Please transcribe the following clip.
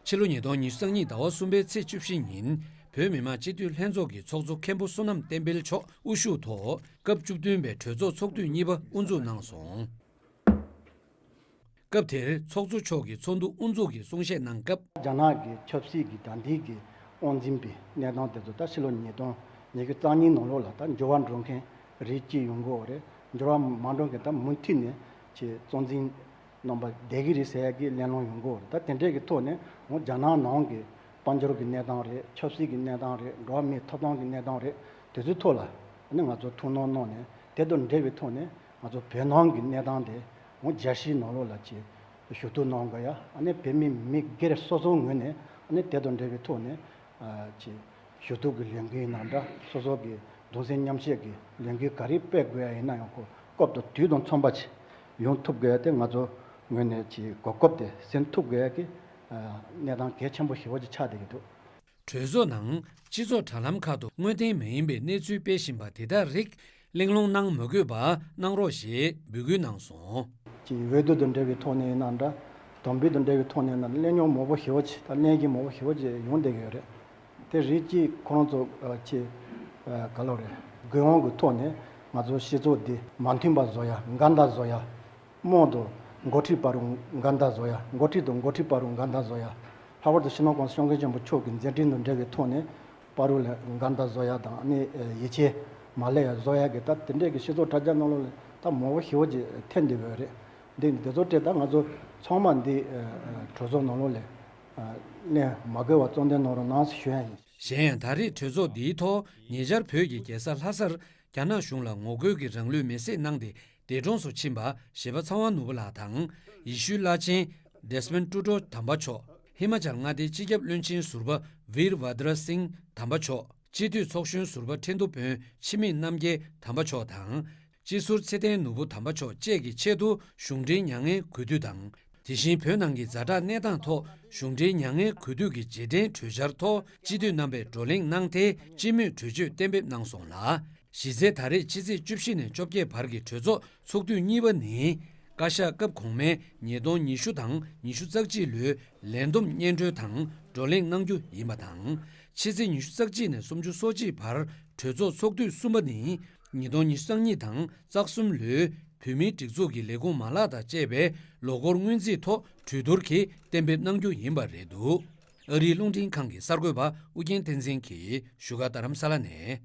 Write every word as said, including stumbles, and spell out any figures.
ཕྱི་ལོ་ཉིས་སྟོང་ཉི་ཤུ་རྩ་གཉིས་ཟླ་བ་གསུམ་པའི་ཚེས་བཅུ་བཞི་ཉིན་བོད་མི་མང་སྤྱི་འཐུས་ལྷན་ཚོགས་ཀྱི་ཚོགས་གཙོ་མཁན་པོ་བསོད་ནམས་བསྟན་འཕེལ་མཆོག་དབུ་བཞུགས་ཐོག་སྐབས་བཅུ་བདུན་པའི་གྲོས་ཚོགས་ཚོགས་དུས་གཉིས་པ་དབུ་འཛུགས་གནང་སོང་། སྐབས་དེར་ཚོགས་གཙོ་མཆོག་གིས་ཚོགས་འདུ་དབུ་འཛུགས་ཀྱི་གསུང་བཤད་གནང་སྐབས། རྒྱ་ནག་གི་ཆབ་སྲིད་ཀྱི་ད་ལྟའི་གི་དབང་འཛིན་པའི་གནས་སྟངས་དེ་ཚོ་ད་ཕྱི་ལོ་ཉིས་སྟོང་ཉི་ཤུ་རྩ་གཉིས་ནང་ལོགས་ལ་ད་འགྱུར་བ་འགྲོ་མཁན་རིགས་གཅིག་ཡོང་གི་ཡོད་རེད། འགྱུར་བ་མ་འགྲོ་མཁན་ད་མུ་མཐུད་ནས་ཀྱི་གཙོ་འཛིན་རྣམ་པ་བསྡད་ཀྱི་རེད་ཟེར་ཡ་གི་གླེང་སློང་ཡོང་གི་ཡོད་རེད། ད་དེ་འདྲའི་གི་ཐོག་ནས་འོ་རྒྱ་ནག་ནང་གི་དཔལ་འབྱོར་གྱི་གནས་སྟངས་རེད། ཆབ་སྲིད་ཀྱི་གནས་སྟངས་རེད། འགྲོ་བ་མིའི་ཐོབ་ཐང་གི་གནས་སྟངས་རེད། དེ་ཚོའི་ཐོག་ལ་ནི་ང་ཚོ་ཐུགས་སྣང་གནང་ནས་དེ་དང་འབྲེལ་བའི་ཐོག་ནས་ང་ཚོ་བོད་ནང་གི་གནས་སྟངས་དེ་འོ་རྒྱལ་སྤྱིའི་ནང་ལོགས་ལ་ཅིག་ཞུ་གཏུག་གནང་དགོས་ཡ། ཨ་ནི་བོད་མི་མི་སྒེར་སོ་སོའི་ངོས་ནས་ཨ་ནི་དེ་དང་འབྲེལ་བའི་ཐོག་ནས་ཨ་ཅིག་ཞུ་གཏུག་གི་ལས་འགུལ་ཡིན་ན་འདྲ། སོ་སོ་གི་གདུང་སེམས་མཉམ་བསྐྱེད་ཀྱི་ལས་འགུལ་ག་རེ་སྤེལ་དགོས་ཡ་ཡིན་ན་ཡང་ཁོ་སྐབས་དང་དུས་དང་མཚུངས་པ་ཅིག་ཡོང་ཐུབ་དགོས་ཡ་དེ་ང་ཚོ་ངོས་ནས་ཅིག་གོ་སྐབས་དེ་ཟིན་ཐུབ་དགོས་ཡ་གི་ཨ་གནས་སྟངས་གལ་ཆེན་པོ་ཞེ་པོ་ཅིག་ཆགས་བསྡད་ཀྱི་འདུག། གྲོས་ཚོགས་ནང་སྤྱི་ཚོགས་དྲ་ལམ་ཁག་ཏུ་དངོས་བདེན་མ་ཡིན་པའི་གནས་ཚུལ་སྤེལ་བཞིན་པ་དེ་དག་རིགས་གླེང་སློང་གནང་མ་དགོས་པ་གནང་རོགས་ཞེས་འབོད་སྐུལ་གནང་སོང་། ཅིག་འོས་བསྡུ་དང་འབྲེལ་བའི་ཐོག་ནས་ཡིན་ན་འདྲ། དམ་འབུལ་དང་འབྲེལ་བའི་ཐོག་ནས་ཡིན་ན་གླེང་སློང་མང་པོ་ཞེ་པོ་ཅིག་དང་གླེང་གཞི་མང་པོ་ཞེ་པོ་ཅིག་ཡོང་བསྡད་ཀྱི་ཡོད་རེད། དེ་རིགས་ཅིག་ཁོ་རང་ཚོ་ཨ་ཅིག་ཨ་ག་ལབ་རེད། དགོས་དབང་གི་ཐོག་ནས་ང་ཚོ་སྤྱི་ཚོགས་འདི་མ་མཐུན་པ་བཟོ་ཡ། འགལ་ཟླ་བཟོ་ཡ། དམངས་དང་འགོ་ཁྲིད་བར་དུ་འགལ་ཟླ་བཟོ་ཡ། འགོ་ཁྲིད་དང་འགོ་ཁྲིད་བར་དུ་འགལ་ཟླ་བཟོ་ཡ། ལྷག་པར་དུ་སྤྱི་ནོར་༸གོང་ས་༸སྐྱབས་མགོན་ཆེན་པོ་མཆོག་གི་མཛད་འཕྲིན་དང་འབྲེལ་བའི་ཐོག་ནས་བར་དུ་ལ་འགལ་ཟླ་བཟོ་ཡ་དང་ནི་ཡིད་ཆེས་མ་སླེབས་ཡ་བཟོ་ཡ་གི་ད་དེ་འདྲས་ཀྱི་སྤྱི་ཚོགས་དྲ་རྒྱ་ནང་ལོགས་ལ་ད་མང་པོ་ཞེ་པོ་ཅིག་ཐོན་བསྡད་ཡོད་རེད། འདི་འདི་ཚོ་སྤྲད་ད་ང་ཚོ་ཚང་མ་འདི་གྲོས་ཚོགས་ནང་ལོགས་ལ་གླེང་མ་དགོས་པ་གཙོ་འདོན་གནང་རོགས་གནང་ཞུ་ཡ་ཡིན། གཞན་ཡང་ད་རེས་གྲོས་ཚོགས་འདིའི་ཐོག་ཉེ་ཆར་བོད་ཀྱི་རྒྱལ་ས་ལྷ་སར་རྒྱ་ནག་གཞུང་ལ་ངོ་རྒོལ་གྱི་རང་ལུས་མེར་སྲེག་གནང་སྟེ་འདས་གྲོངས་སུ་ཕྱིན་པ་གཞས་པ་ཚངས་དབང་ནོར་བུ་ལགས་དང་། ཡེ་ཤུའི་བླ་ཆེན་ཌེ་སི་མོན་ཊུ་ཌོ་དམ་པ་མཆོག་ཧི་མ་ཅལ་མངའ་སྡེའི་སྤྱི་ཁྱབ་བློན་ཆེན་ཟུར་པ་ཝིར་བྷ་དྲ་སིང་དམ་པ་མཆོག་སྤྱི་འཐུས་ཚོགས་གཞོན་ཟུར་པ་ཁྲི་འདུ་བོན་འཆི་མེད་རྣམ་རྒྱལ་དམ་པ་མཆོག་དང་། སྤྱི་ཟུར་ཚེ་བརྟན་ནོར་བུ་དམ་པ་མཆོག་བཅས་ཀྱི་ཆེད་དུ་གཞུང་འབྲེལ་མྱ་ངན་གུས་འདུད་དང་། དེ་བཞིན་བོད་ནང་གི་ཛ་དྲག་གནས་སྟངས་ཐོག་གཞུང་འབྲེལ་མྱ་ངན་གུས་འདུད་ཀྱི་རྗེས་དྲན་གྲོས་འཆར་ཐོག་སྤྱི་འཐུས་རྣམ་པས་བགྲོ་གླེང་གནང་སྟེ་སྤྱི་མོས་གྲོས་ཆོད་གཏན་འབེབས་གནང་སོང་ལ། གཞི་རྩའི་ད་རེས་ཕྱི་ཚེས་བཅུ་བཞི་ནས་བཅོ་བརྒྱད་བར་གྱི་གྲོས་ཚོགས་ཚོགས་དུས་གཉིས་པ་ནི། བཀའ་ཤག་སྐབས་གོང་མའི་ཉིས་སྟོང་ཉི་ཤུ་དང་ཉི་ཤུ་རྩ་གཅིག་ལོའི་ལས་བསྡོམས་སྙན་སྒྲོན་དང་བགྲོ་གླེང་གནང་རྒྱུ་ཡིན་པ་དང་། ཕྱི་ཚེས་ཉི་ཤུ་རྩ་གཅིག་ནས་སུམ་ཅུ་སོ་གཅིག་བར་གྲོས་ཚོགས་ཚོགས་དུས་གསུམ་པ་ནི། ཉིས་སྟོང་ཉི་ཤུ་རྩ་གཉིས་དང་རྩ་གསུམ་ལོའི་བོད་མིའི་སྒྲིག་འཛུགས་ཀྱི་ལས་ཁུངས་མ་ལག་དང་བཅས་པའི་ལོ་འཁོར་སྔོན་རྩིས་ཐོག་གྲོས་བསྡུར་གྱིས་གཏན་འབེབས་གནང་རྒྱུ་ཡིན་པ་རེད་འདུག། ཨ་རིའི་རླུང་འཕྲིན་ཁང་གི་གསར་འགོད་པ་ཨུ་རྒྱན་བསྟན་འཛིན་གྱིས་བཞུགས་སྒར་རྡ་རམ་ས་ལ་ནས།